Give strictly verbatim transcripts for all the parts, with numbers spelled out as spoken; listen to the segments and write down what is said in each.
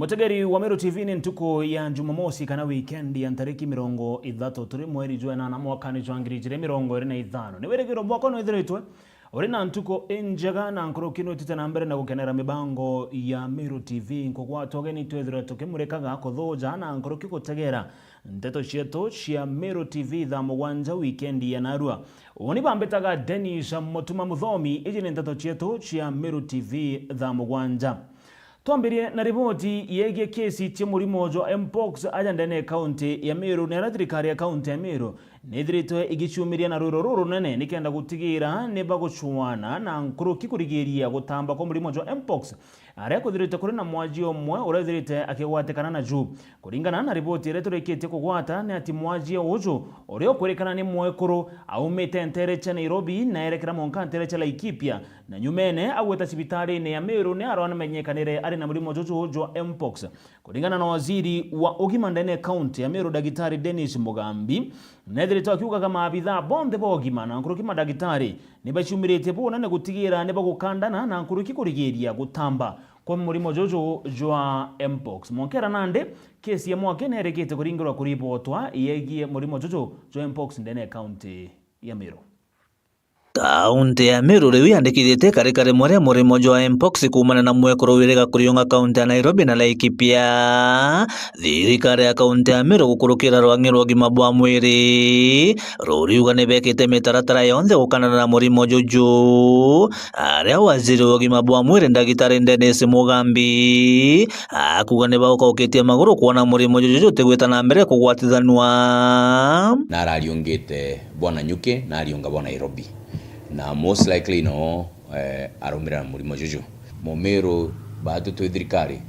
Mutegeri wa Meru T V, ni ntuku ya Jumamosi kana weekend ya ntariki mirongo ithatu turi mweri jwa enana mwakani jwa ngiri ijiri mirongo iri na ithano. Ni wirigiro bwakwa nwithiritwe uri na ntuku injega na nkuruki nwitite na mbere na gukenera mibango ya Meru T V. Nkugwata ugeni twithirwe tukimurikaga kuthuja na nkuruki gutegera nteto cietu cia Meru T V thaa mugwanja weekend ya narua. Uuni bambitaga Dennis Mutuma Muthomi, iji ni nteto cietu cia Meru T V thaa mugwanja. Twambirie na riboti yegie kesi cia murimo jwa mpox aja ndene ya kaunti ya Meru, na iria thirikari ya kaunti ya Meru nithiritwe igiciumiria na rwiro rurunene nikenda gutigira ni bagucuana na nkuruki kurigiria gutamba kwa murimo jwa mpox, aria kuthirite kuri na mwaji umwe uria uthirite akigwatikana naju. Kuringana na riboti iria turikitie kugwata, ni ati mwaji uju uria ukwirikana ni mwekuru aumite ntere cia Nairobi na erekera mwanka ntere cia Laikipia, na nyumene agweta cibitarine ya Meru ni aramenyekanire ari na murimo juju jwa mpox. Kuringana na waziri wa ugima ndene ya kaunti ya Meru, Dagitari Dennis Mugambi, nethirite akiugaga maabithaa bonthe ba ugima na nkuruki madagitari ni baciumiritie bunene gutigira ni bagukandana na nkuruki kurigiria gutamba kwa murimo juju jwa mpox. Mwankera nandi, kesi ya mwaki nerikite kuringirwa kuribotwa yegie murimo juju jwa mpox ndene ya kaunti ya Meru. Kaunti ya Meru riu yandikithitie ikarika rimwe ria murimo jwa mpox kuumana na mwekuru wiriga kuriunga kaunti ya Nairobi na Laikipia. Thirikari ya kaunti ya Meru gukurukira rwang'i rwa ugima bwa mwiri ruriuga ni bekite mitaratara yonthe gukandana na murimo juju, aria waziri wa ugima bwa mwiri Ndagitari Dennis Mugambi akuuga ni bagukaukitie maguru kwona murimo juju jutigwita na mbere kugwatithanua. Na arariungite bwa Nanyuki na ariunga bwa Nairobi, na most likely no, eh, araumira na murimo juju. Mumiru, baatu twi thirikari,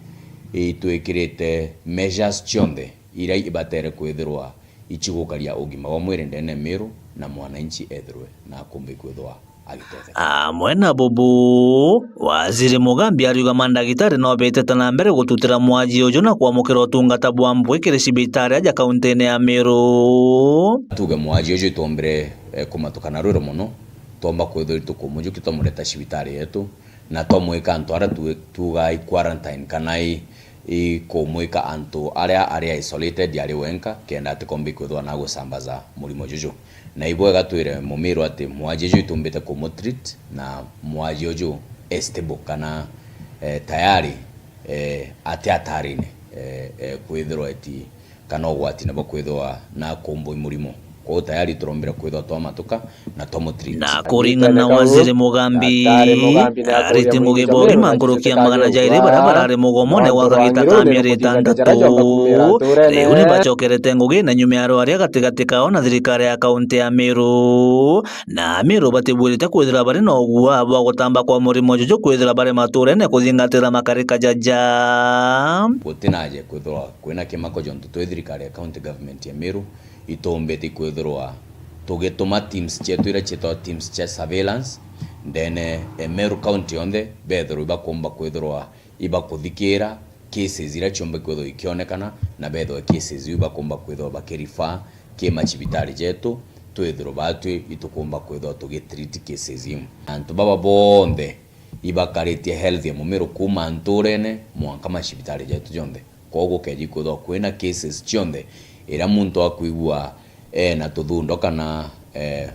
itwikirite measures cionthe iria ibatere kwithirwa icigukaria ugima bwa mwiri ndene ya Miru, na mwananchi ethirwe na akumbi kwithwa agitetheka. Amwe na bubu, Waziri Mugambi ariuga mandagitari no bitite na mbere gututira mwaji uju na kwamukira utungata bwa mbui kiri cibitari aja kauntine ya Meru. Tuge mwaji uju itwombire, eh, kumatuka na rwiro mono, twomba kwithirwa itukumujukia twamureta cibitari yetu, na twamwika antu aria tu-, tuugaa i quarantine kana i, i kumwika antu aria ari isolated ari wenka, kenda atikomba ikwithwa na gusambaza murimo juju. Na ibwega twire Mumiru ati mwaji uju itumbite kumutreat, na mwaji uju e stable kana, eh, tayari, eh, ati atarine, eh, eh, kwithirwa eti kana ugwatine bwa kwithirwa na kumbwa i murimo. Kwou tayari turombire kwithirwa twamatuka na twamutreat. Na kuringana na Waziri Mugambi, ariti ngugi bwa ugima nkuruki ya magana jairi baria barari mugomone gwa kagita ka mieri itantatu, riu ni bacokerete ngugi na nyuma ya rwaria gatigati kao na thirikari ya kaunti ya Meru. Na Amiru batibwirite kwithira bari na ugua bwa gutamba kwa murimo juju kwithira bari maturene kuthingatira makarika jaja. Gutinaje kwithirwa kwina kimako jontu twi thirikari ya county government ya Meru itumbite kwithirwa tugituma teams cietu iria cietagwa teams cia surveillance ndene ya Meru county yonthe, bethirwe ibakumba kwithirwa ibakuthikira cases iria ciumba kwithirwa ikionekana, na bethirwe cases iu ibakumba kwithirwa bakirifa ki macibitari jetu, twithirwe baatwi itukumba kwithirwa tugitreat cases iu. Antu baba bonthe ibakaritie health ya Mumiru kuuma nturene mwanka macibitari jetu jonthe. Kwou gukeja ikwithirwa kwina cases cionthe iria muntu akwigua ena tuthundo kana, eh,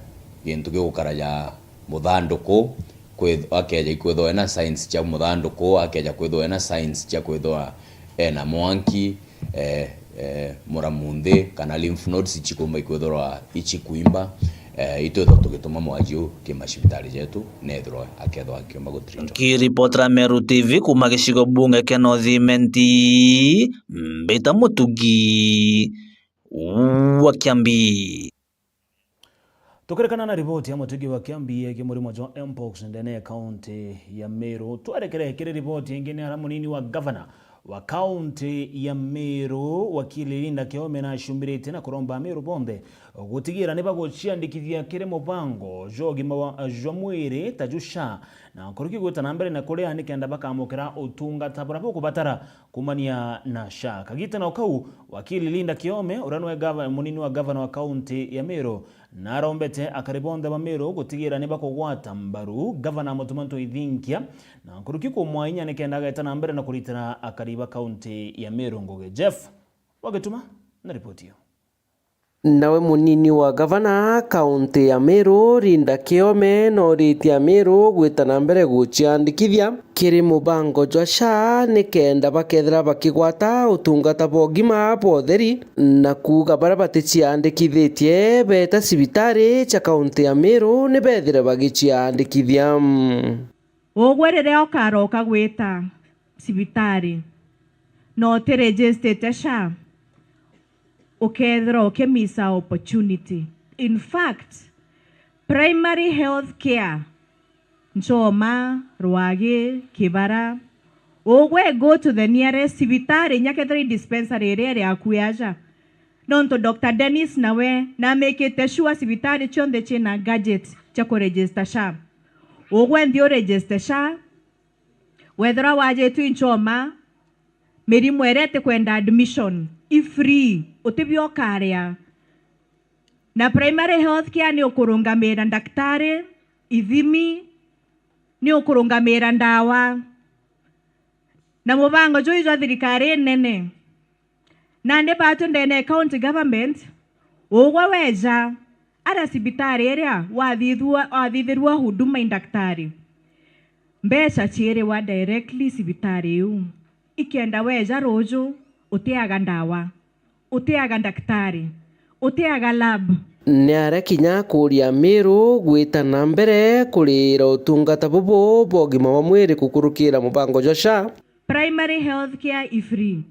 gintu gigukara ja muthanduku, kwith-, akeja ikwithwa ena signs cia muthanduku, akeja kwithwa ena signs cia kwithwa ena mwanki, eh, eh, muramu nthi, kana lymph nodes ichikumba ikwithirwa ichikuimba, eh, itwithwa tugituma mwaji u ki macibitari jetu, nethirwa akethwa akiumba gutreatwa. Nkiripotera Meru T V kuma gicigo bunge kia North Imenti, Mbita Mutugi wa Kiambi. Tukirekana na riboti ya Mutugi wa Kiambi yegie murimo jwa mpox ndene ya kaunti ya Meru, twerekere kiri riboti ingi. Ni ara munini wa gavana wa kaunti ya Meru, wakili Linda Kiome, naciumbirite na kuromba Ameru bonthe gutigira ni baguciandikithia kiri mubango jwa ugima wa, jwa mwiri ta ju SHA, na nkuruki gwita na mbere na kuria nikenda bakamukira utungata buria bukubatara kumania na SHA. Kagitene o kau, Wakili Linda Kiome, uria niwe gava-, munini wa gavana wa kaunti ya Meru, narombete akari bonthe ba Meru gutigira ni bakugwata mbaru gavana Mutuma M'Ethingia, na nkuruki kumwa inya nikenda ageta na mbere na kuritira akari ba kaunti ya Meru ngugi. Jeff Wagituma na ripoti iyo. Nawe munini wa gavana kaunti ya Meru, Linda Kiome, noritie Ameru gwita na mbere guciandikithia kiri mubango jwa SHA nikenda bakethira bakigwata utungata bwa ugima bwa utheri, na kuuga baria baticiandikithitie beeta cibitari cia kaunti ya Meru ni bethire bagiciandikithia. Ugwe riria ukaroka gwita cibitari na utiregistrite SHA, ukethira ukimisa opportunity. In fact, primary health care, Nchoma, Rwagi, Kibara, ugwe go to the nearest cibitari, inya kethira i dispensary iria iri akui aja. Nontu Doctor Dennis nawe namikite sure cibitari cionthe ciina gadget cia kuregister SHA. Ugwe nthi uregister SHA, wethirwa wajitwe i Nchoma, mirimu iria itikwenda admission, i free, utibia ukaria. Na primary health care ni ukurungamira ndaktari, ithimi, ni ukurungamira ndawa. Na mubango juu jwa thirikari nene. Nandi batu ndene ya county government, ugwe weja, aria cibitari iria wathithua-, wathithirua huduma i ndaktari, mbeca ciiriwa directly cibitari iu. Ikenda weja ruju, utiaga ndawa, utiaga ndaktari, utiaga lab. Ni aria kinya kuria Miru gwita na mbere kurira utungata bubu bwa ugima bwa mwiri gukurukira mubango jwa SHA. Primary health care i free.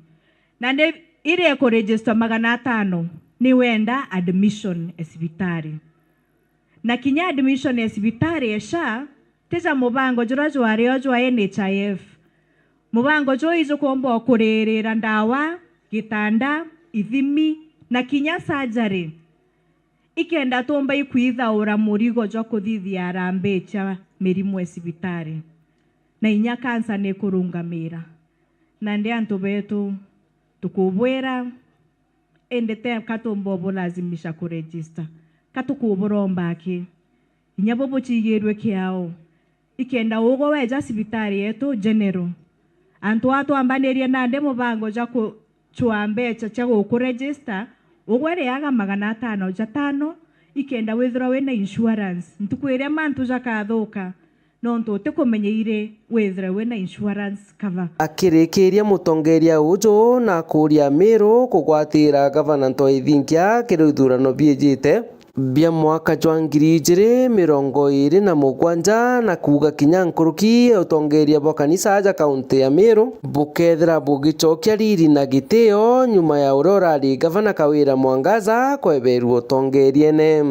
Nandi iria ikuregister magana atano ni wenda admission e cibitari. Na kinya admission e cibitari e SHA, ti ja mubango juria jwari o jwa N H I F. Mubango juu ijukumba o kuririra ndawa, gitanda, ithimi, na kinya surgery. Ikenda tumba ikwithaura murigo jwa kuthithia harambee cia mirimu e cibitari. Na inya cancer ni ikurungamira. Nandi antu betu tukubwira, indi te ka tumba ubulazimisha kuregister. Ka tukuburomba aki. Inya bo bucigirwe kiao. Ikenda ugwe weja cibitari yetu general. Antu aa twambanirie nandi mubango jwa ku-, cua mbeca cia gukuregister, ugwe riaga magana atano jatano, ikenda withirwa wina insurance. Ntuku iria mantu jakathuka, nontu utikumenya iri withirwe wina insurance cover. Akirikiria, mutongeria uju na akuria Miru kugwatira gavana M'Ethingia kiri ithurano biijite bia mwaka jwa ngiri ijiri mirongo iiri na mugwanja, na kuuga kinya nkuruki utongeria bwa kanisa ja kaunti ya Miru bukethira bugicokia riri na gitio nyuma ya uria urari gavana Kawira Mwangaza kweberua utongeriene.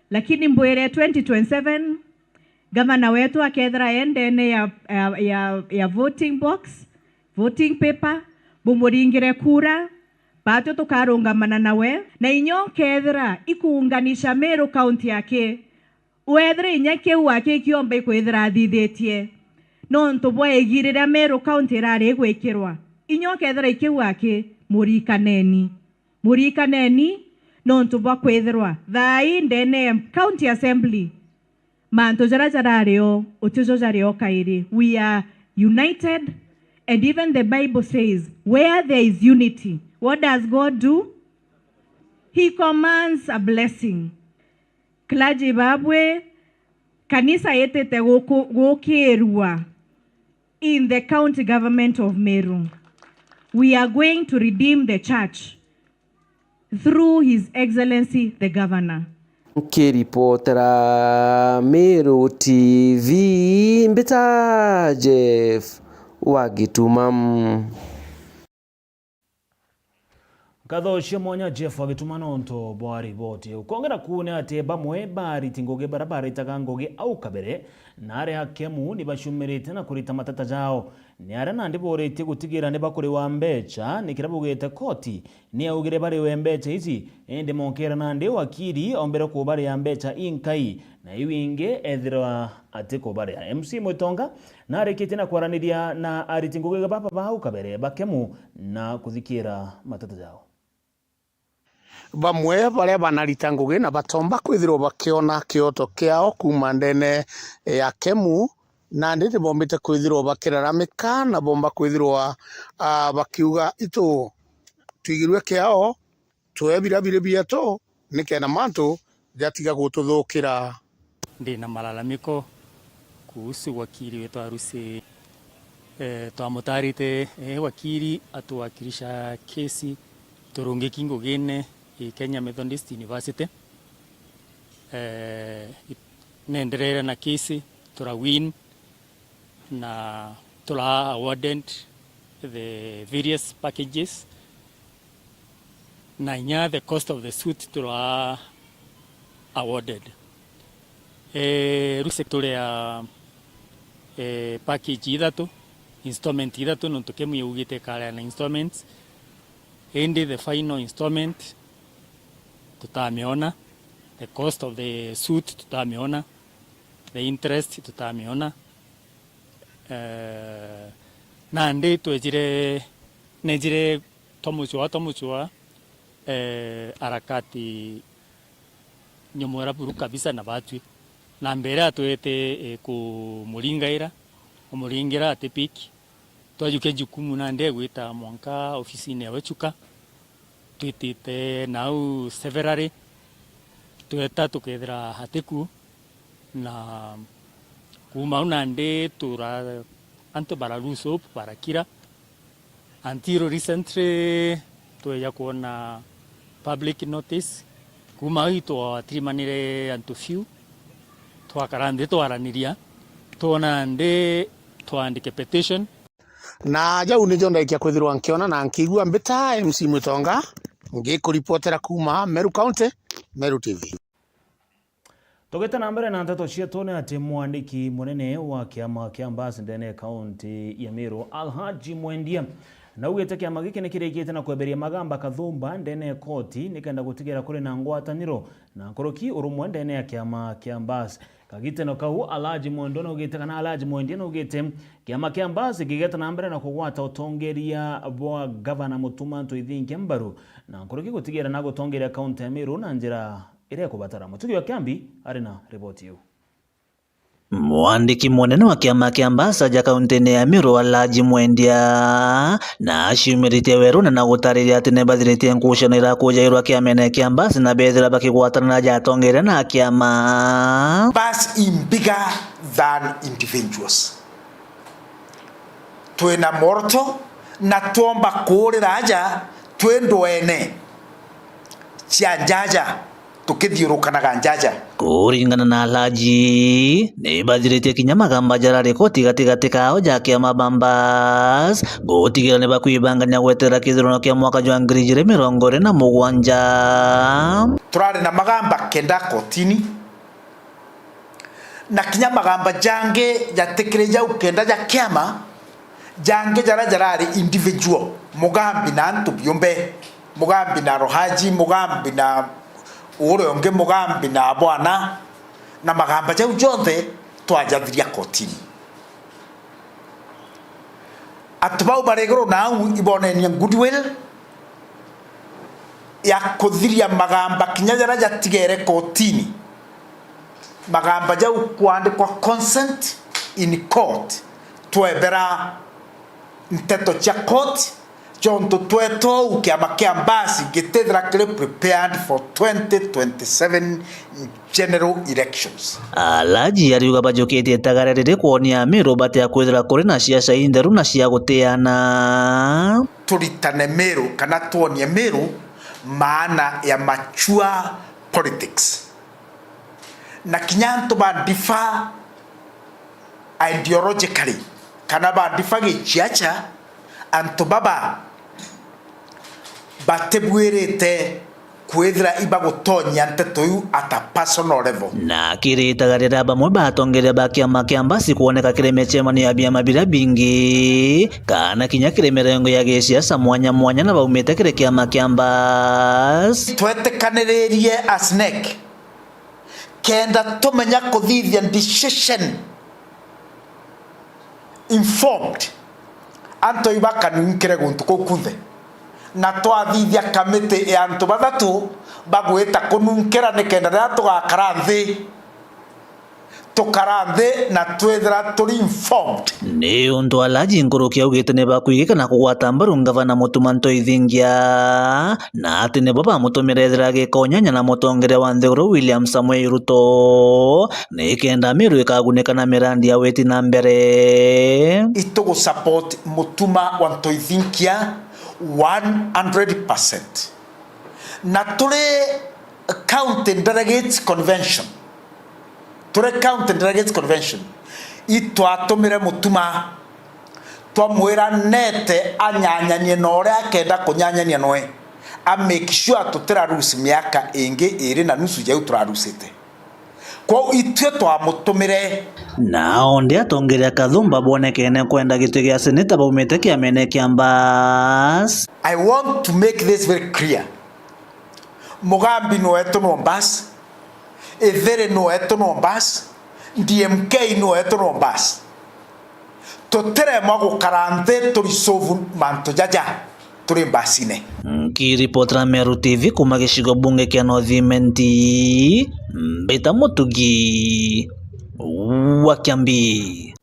Lakini mbwire twenty twenty-seven, gavana wetu akethira e ndene ya, ya, ya, ya voting box, voting paper, bumuringire kura, batwi tukarungamana nawe, na inya ukethira ikuunganisha Miru County aki, wethire inya kiu aki kiomba ikwithira athithitie, nontu bwa igi riria Miru County irari igwikirwa, inya ukethira ikiu aki, murikaneni. Murikaneni, nontu bwa kwithirwa thaa ii ndene ya County Assembly, mantu jaria jarari o, utijo jari o kairi. We are united, and even the Bible says, "Where there is unity, what does God do? He commands a blessing." Clergy babwe, kanisa itite guku-, gukirua in the county government of Meru. We are going to redeem the church through His Excellency the Governor. Nkiripotera Meru T V, mbita Jeff wa Gituma. Nkatho cia mwanya Jeff wa Gituma nontu bwa riboti iu. Kwongera kuu ni ati bamwe ba ariti ngugi baria baritaga ngugi au kabere na aria akemu ni bacumirite na kurita mateta jao. Ni aria nandi boritie gutigira ni bakuriwa mbeca, ni kiria bugite koti ni yaugire bariwe mbeca ici, indi monkera nandi wakiri ombere kubaria mbeca inkai, na iu ingi ethirwa atikubaria. M C Mwitonga narikitie na kwaraniria na ariti ngugi baba bau kabere bakemu na kuthikira mateta jao. Bamwe baria banarita ngugi na batomba kwithirwa bakiona kioto kiao kuuma ndene ya KeMU, nandi ni bombite kwithirwa bakiraramika na bomba kwithirwa, ah, bakiuga, "Itu twigirue kiao, tue birabiri bietu, nikenda mantu jatiga gututhukira." Ndi na malalamiko kuhusu wakili wetu Arusi. Eh, twamutarite, eh, wakili atuwakilisha kesi turungiki ngugine i Kenya Methodist University. Eh, nendereere na kesi, tura win, na tura awarded the various packages, na inya the cost of the suit tura awarded. Eh, Arusi turia, eh, package ithatu, installment ithatu, nontu KeMU yaugite ikaria na installments. Indi the final installment tutamiona, the cost of the suit tutamiona, the interest tutamiona. Eh, nandi twejire, nejire twamucwaa, twamucwaa, eh, harakati nyomwera buru kabisa na batwi. Na mbere atwete, eh, kumuringaira, kumuringira atipiki. Twajukia jukumu nandi egwita mwanka ofisine yawe Chuka. Twitite nau severally, tweta tukethira atiku, na kuuma au nandi tura, antu bara lose hope, barakira. Until recently, tweja kwona public notice. Kuuma au itwatirimanire antu few, twakara nthi twaraniria, twona nandi twaandike petition. Na jau nijo ndaikia kwithirwa nkiona na nkigua mbita M C Mwitonga, ngikuripotera kuuma Meru County, Meru T V. Tugite na mbere na nteto cietu, ni ati mwandiki munene wa kiama kia Mbas ndene ya kaunti ya Meru, Alhaji Mwendia, naugite kiama giki ni kirikite na kweberia Magamba Kathumba ndene ya koti nikenda gutigira kuri na ngwataniro na nkuruki urumwe ndene ya kiama kia Mbas. Kagiteno kau, Alhaji Mwendwa naugite, kana Alhaji Mwendia naugite, kiama kia Mbas gigeta na mbere na kugwata utongeria bwa gavana Mutuma M'Ethingia mbaru, na nkuruki gutigira na gutongeria kaunti ya Meru na njira iria ikubatara. Mutugi wa Kiambi ari na riboti iu. Mwandiki munene wa kiama kia Mbas aja kauntine ya Meru, Alhaji Mwendia, na aciumiritie werune na gutariria ati nibathiritie nkucanio irakujairwa kiamene kia Mbas na bethira bakigwatana na aja atongeria na kiama. Mbas in bigger than individuals. Twina mworoto na twomba kuurira aja twi ndwene cia njaja, tukithiurukanaga njaja. Kuringana na Alhaji, nibathiritie kinya Magamba jarari koti gatigati kao ja kiama ba Mbas gutigira nibakwibangania gweterera kithurano kia mwaka jwa ngiri ijiri mirongo iri na mugwanja. Turari na Magamba kenda kotini, na kinya Magamba jangi jatikiri jau kenda ja kiama, jangi jaria jarari individual, Mugambi na antu biumbe, Mugambi na Rohaji, Mugambi na uria ungi, Mugambi na bwana, na Magamba jau jonthe twajathiria kotini. Antu bau bari iguru nau ibonenia goodwill ya kuthiria Magamba kinya jaria jatigere kotini. Magamba jau kwandikwa consent in court, twebera nteto cia court, jontu twetou kiama kia Mbas gitithira kiri prepared for twenty twenty-seven general elections. Alhaji ariuga bajukitie itagare riri kwonia Amiru batia kwithira kuri na ciaca intheru na cia gutiana. Turitane Meru kana twonie Meru maana ya mature politics. Na kinya antu ba differ ideologically, kana ba differ giciaca, antu baba batibwirite kwithira ibagutonyia nteto iu at a personal level. Na kiritaga riria bamwe ba atongeria ba kiama kia Mbas kwoneka kiri micemanio ya biama biria bingi, kana kinya kiri mirengo ya giciaca mwanya mwanya na baumite kiri kiama kia Mbas. Twetikaniririe as NEC kenda tumenya kuthithia decision informed, antu ibakaninkire guntu kuu kunthe. Na twathithia kamiti ya antu bathatu bagwita kununkira nikenda riria tugakara nthi, tukara nthi na twithira turi informed. Ni untu Alhaji Nkuruki augite ni bakwigika na kugwata mbaru ngavana Mutuma Ntoithingia, na ati nibo bamutumire ethira agika unyanya na mutongeria wa nthiguru William Samoei Ruto, nikenda Meru ikagunika na mirandi ya witi na mbere. Itugu support Mutuma wa Ntoithinkia one hundred percent. Na turi county delegates convention, turi county delegates convention, itwatumire Mutuma, twamwira nete anyanyanie na uria akenda kunyanyania noe, a make sure tutira lose miaka ingi iri na nusu jau turarusite. Kwou itue twamutumire. Nao ndi atongeria Kathumba bonekene kwenda giti gia seneta baumite kiamene kia Mbas. I want to make this very clear. Mugambi ni wetu no Mbas, Ithiri ni wetu no Mbas, D M K ni wetu no Mbas. Tutiremwa gukara nthi turisolve mantu jaja turi mbasine. Nkiripotera Meru T V kuma gicigo bunge kia North Imenti, mbita Mutugi wa Kiambi.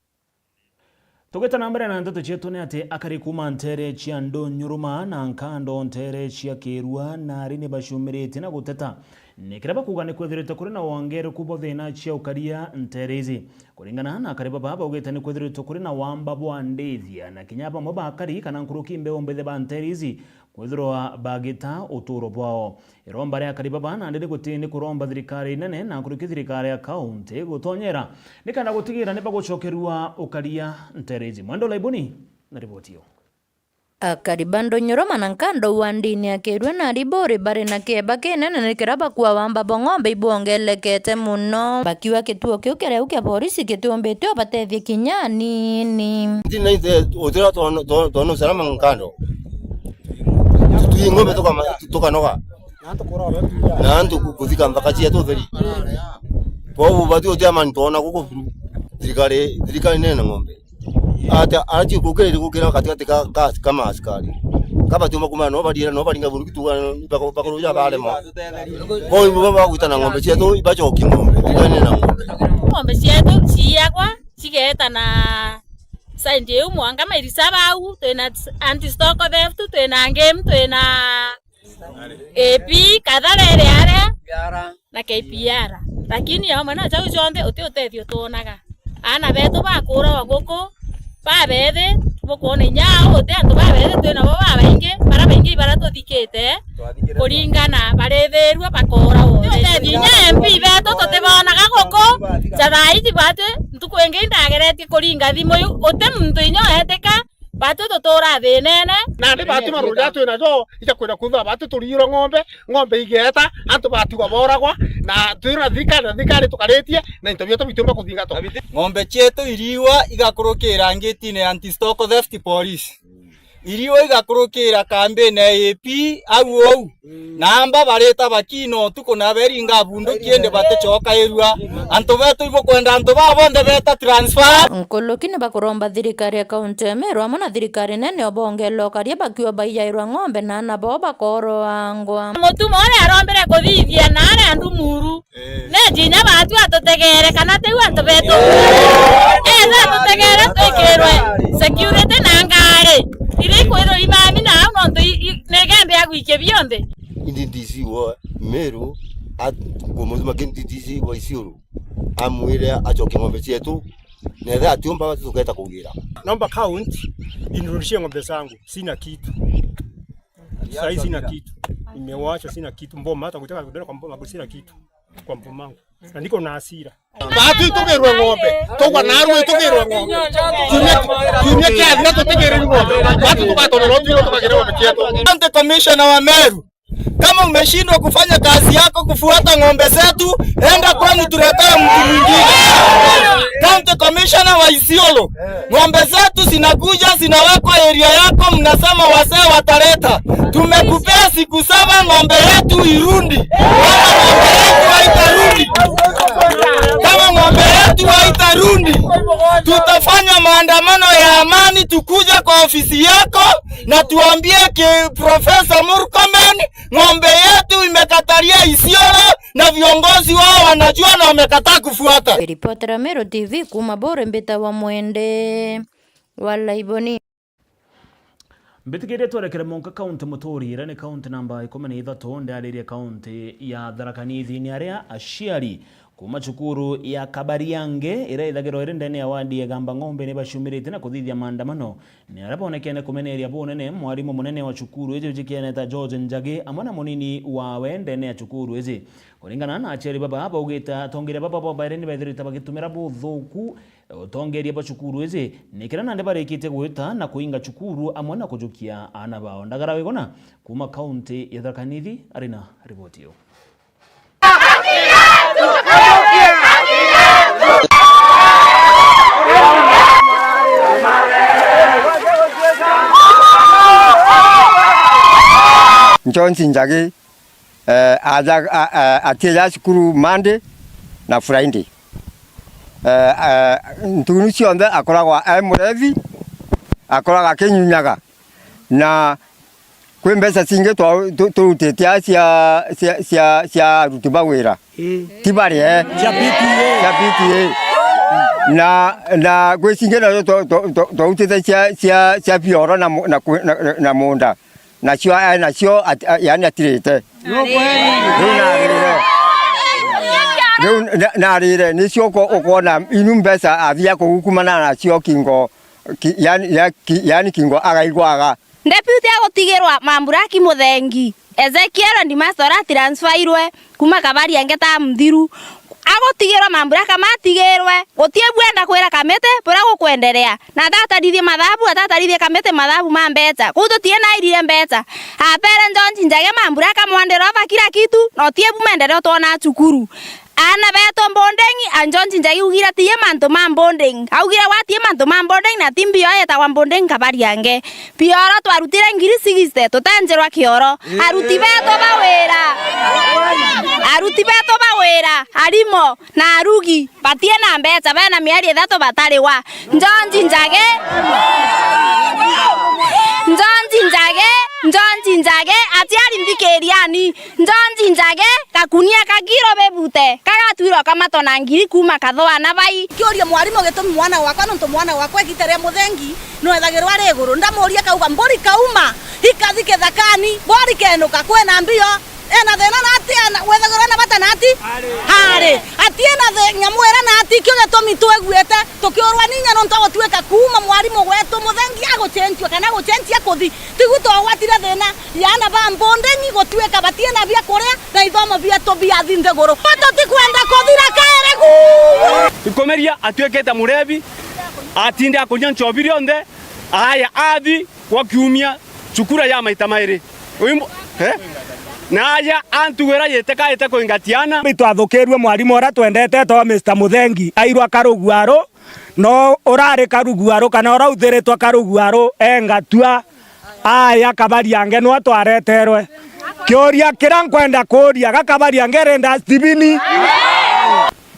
Tugita na mbere na nteto cietu ni ati akari kuma ntere cia Ndunyuruma na Nkando ntere cia Kirua nari ni bacumiritie na guteta ni kiria bakuuga ni kwithirite kuri na wongereku bwa thina cia ukaria ntere ici. Kuringana na akari baba baugite ni kwithirite kuri na wamba bwa ndithia na kinya bamwe ba akari kana nkuruki mbeu mbithi ba ntere ici kwithirwa bagita uturo bwao. Iromba ria akari baba nandi ni guti ni kuromba thirikari nene na nkuruki thirikari ya kaunti gutonyera nikenda gutigira ni bagucokerua ukaria ntere ici. Mwendo Laibuni na riboti iyo. Akari ba Ndunyuruma na Nkando wa ndini ya Kirua na Riburi bari na kieba kinene ni kiria bakua wamba bwa ng'ombe ibwongelekete muno, bakiuga kituo kiu kiria kia borisi kitiumbite ubatethia kinya anini. Ndinaithe utira twono usalama Nkando. Tutui ng'ombe tukama-, tukanoga. Na antu ku-, kuthika nthaka cietu utheri. Kwou bati uti amani twona guku buru. Thirikari, thirikari nene ng'ombe. Ati, ati kukiri kukira katikati ka, ka, ka maaskari. Kabatiuma kuma no bariira, no baringa buru kituga, bako-, bakuruja barema. Kwou ibo bagwita na ng'ombe cietu, ibacoki ng'ombe. Thirikari nene ng'ombe. Ng'ombe cietu ciiyagwa, cigeeta na side iu mwanka mairi saba au, twina anti stock theft, twina game, twina A P, Kathara iri aria, na K P R. Lakini amwe na jau jonthe, uti utethio twonaga. Aana betu bakuuragwa guku, babethi, bukwona inya au, uti antu babethi, twina bo babaingi, baria baingi baria tuthikite, kuringana, barithirua, bakooragwa. Uti utethio inya M P betu tutibonaga guku, ja thaa iji bati, ntuku ingi indageretie kuringa thimu iu, uti muntu inya uetika, Batu tutura thinene. Nandi batu maruja twina jo, ija kwenda kuthwa batu turiro ng'ombe, ng'ombe igeeta, antu batigwa boragwa, na twina thirikari, na thirikari tukaritie, na into bietu bitiumba kuthingatwa. Ng'ombe cietu iriwa igakurukira ngitine ya anti stock theft police. Iriwa igakurukira kambine ya A P au ou. Namba barita bakina utuku na beringa bunduki indi baticokairua. Antu betu ibukwenda antu baa bonthe beta transfer. Nkuruki ni bakuromba thirikari ya kaunti ya Meru amwe na thirikari nene obongela ukaria bakiuga baiyairwa ng'ombe na aana bao bakoroangwa. Mutuma uria arombire kuthithia na aria Ndumuru. Neji inya batu atutegere kana tiu antu betu. Ethira atutegere twikirwe security na ngari iria ikwithirwa imami na au nontu i-, i-, ni kende agwikia bionthe. Indi D C wa Meru at-, ngumuthima kindi D C wa Isiolo amwire acoke ng'ombe cietu, na ethira atiumba batu tuketa kugira. Naomba county inirudishie ng'ombe zangu, sina kitu. Sahii sina kitu. Nimewachwa sina kitu. Mboma, hata kutaka kudera kwa mboma, sina kitu. Kwa mbomangu. Na niko na hasira. Batu itugirwe ng'ombe. Tugwa narua itugirwe ng'ombe. Kiumia, kiumia kiathira tutigirwe ng'ombe. Batu tugatorerwa tutigirwe ng'ombe cietu. County Commissioner wa Meru, kama umeshindwa kufanya kazi yako kufuata ng'ombe zetu, enda kwenu tuletee mtu mwingine. County Commissioner wa Isiolo, ng'ombe zetu zinakuja, zinawekwa area yako, mnasema wazee wataleta. Tumekupea siku saba ng'ombe yetu irundi. Kama ng'ombe yetu haitarundi, kama ng'ombe yetu haitarundi, tutafanya maandamano ya amani, Tukuje kwa ofisi yako na tuambie ki Profesa Murkomen, ng'ombe yetu imekatalia Isiolo na viongozi wao wanajua na wamekataa kufuata. Ripotera Meru T V kuuma Bore, mbita wa Mwende wa Laiboni. Mbitikirie twerekere monka kaunti muturi, iria ni kaunti namba ikumi na ithatu, ndiaririe kaunti ya Tharaka Nithi, ni aria aciari kuuma cukuru ya Kabariange, iria ithagirwa iri ndene ya wadi ya Igamba Ng'ombe, ni baciumiritie na kuthithia maandamano, ni aria bonekene kumeneria bunene mwarimu munene wa cukuru iji ujikiene ta George Njagi, amwe na munini wawe ndene ya cukuru iji. Kuringana na aciari baba, baugite atongeria baba bobairi ni bethirite bagitumira buthuku utongeria bwa cukuru iji, ni kiria nandi barikitie gwita na kuinga cukuru amwe na kujukia aana bao. Ndagara Wiguna kuuma kaunti ya Tharaka Nithi ari na riboti iu. George Njagi, eh, aja, a, a, atieja cukuru Monday na Friday. Eh, eh, ntugunu cionthe akoragwa e murevi, akoraga akinyunyaga, na kwi mbeca cingi twa-, tu-, turutite cia, cia, cia, cia aruti ba wira. Ii. Ti bari, eh? Cia P T A. Cia P T A. Na, na kwi cingi nacio twa-, twa-, twa-, twautite cia, cia, cia bioro na mu-, na ku-, na, na, na munda. Nacio, eh, nacio at-, a-, yani atirite. Ni ukweli. Riu narire. Riu na-, narire, nicio uko-, ukwona inu mbeca athia kugukumana nacio kingo, ki-, yani, ya-, ki-, yani kingo agaigwaga. Deputy agutigirwa Mamburaki Muthengi, Ezekiel Ndimasora atransfairwe kuuma Kabariange ta muthiru. Agutigirwa Mamburaka matigirwe, guti bwenda kwira kamiti buria gukwenderea. Na atatarithie mathabu, atatarithie kamiti mathabu ma mbeca. Kuu tutie nairire mbeca. Apere George Njagi Mamburaka mwandiro ava kila kitu, na utie bu maendeleo twona cukuru. Aana betu boarding, a George Njagi augire tiye mantu ma boarding. Augire gwatie mantu ma boarding na ti mbio yetagwa boarding Kabariange. Bioro twarutire ngiri sixty, tutenjirwa kioro. Aruti betu ba wira. Aruti betu ba wira, arimo na arugi, batie na mbeca, bena mieri ithatu batariwa. George Njagi. George Njagi. George Njagi, aciari nthikiriani. George Njagi, gakunia ka kiro bibute, kagatwirwa kamato na ngiri kuuma kathwa na bai. Kiuria mwarimu gitumi mwana wakwa, nontu mwana wakwa igita ria Muthengi no ethagirwa ari iguru. Ndamuria kauga, mburi kauma, ikathi kithakani, bori kenuka, kwina mbio, ena thina na ati, ena, wethagirwa ena bata na ati? Ari. Ari. Ati ena thi-, nyamu ira na ati, kio gitumi twiguite tukiurwa ni inya nontu agutuika kuuma mwarimu wetu Muthengi agucenjua kana agucenjia kuthi. Tigu twagwatire thina ya aana ba boarding gutuika batina bia kuria na ithomo bietu biathi nthiguru. Tutikwenda kuthira kairi gu. Ikomeria atuikite murevi, atinda akunyia nchobi rionthe, aya athi gwa kiumia cukura ya maita mairi. Uyu mbu-, eh? Na aja antu wira yitikaite kuingatiana. Itwathukirue mwarimu uria twendete to Mister Muthengi, airwa karuguaru, no urari karuguaru kana urauthiritwe karuguaru, engatua. Aya Kabariange nwa twareterwe. Kiuria kiria nkwenda kuuria, ga Kabariange ri dustbin?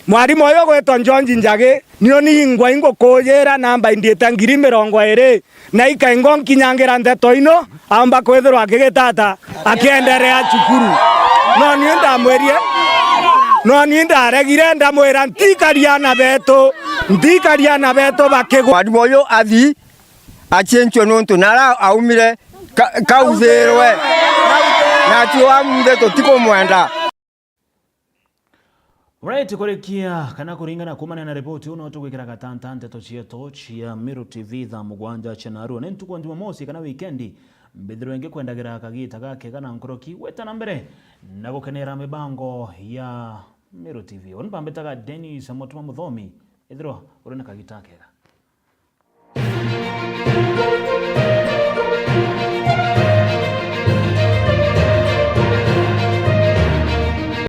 Mwarimu uyu gwitwa George Njagi, nio ningwa ingukujira namba indite ngiri mirongo iri. Na ikaingo nkinyangira ndeto ino, aumba kwithirwa akigitata, akienderea cukuru. No ni ndamwirie, no ni ndaregire, ndamwira, ntikaria aana betu, ntikaria aana betu bakigwa. Mwarimu uyu athi, acenjue nontu nara aumire ka-, kauthirwe. Na ati wa munthe tutikumwenda. Alright, kurikia kana kuringana kumania na ripoti ino, tugwikira gatanta nteto cietu cia Meru T V thaa mugwanja cia narua. Ni ntuku ya Jumamosi kana wikendi, mbithirwe ngikwendagira kagita gakega na nkoroki gwita na mbere na gukenera mibango ya Meru T V. Uni bambitaga Dennis Mutuma Muthomi, ithirwa uri na kagita kega.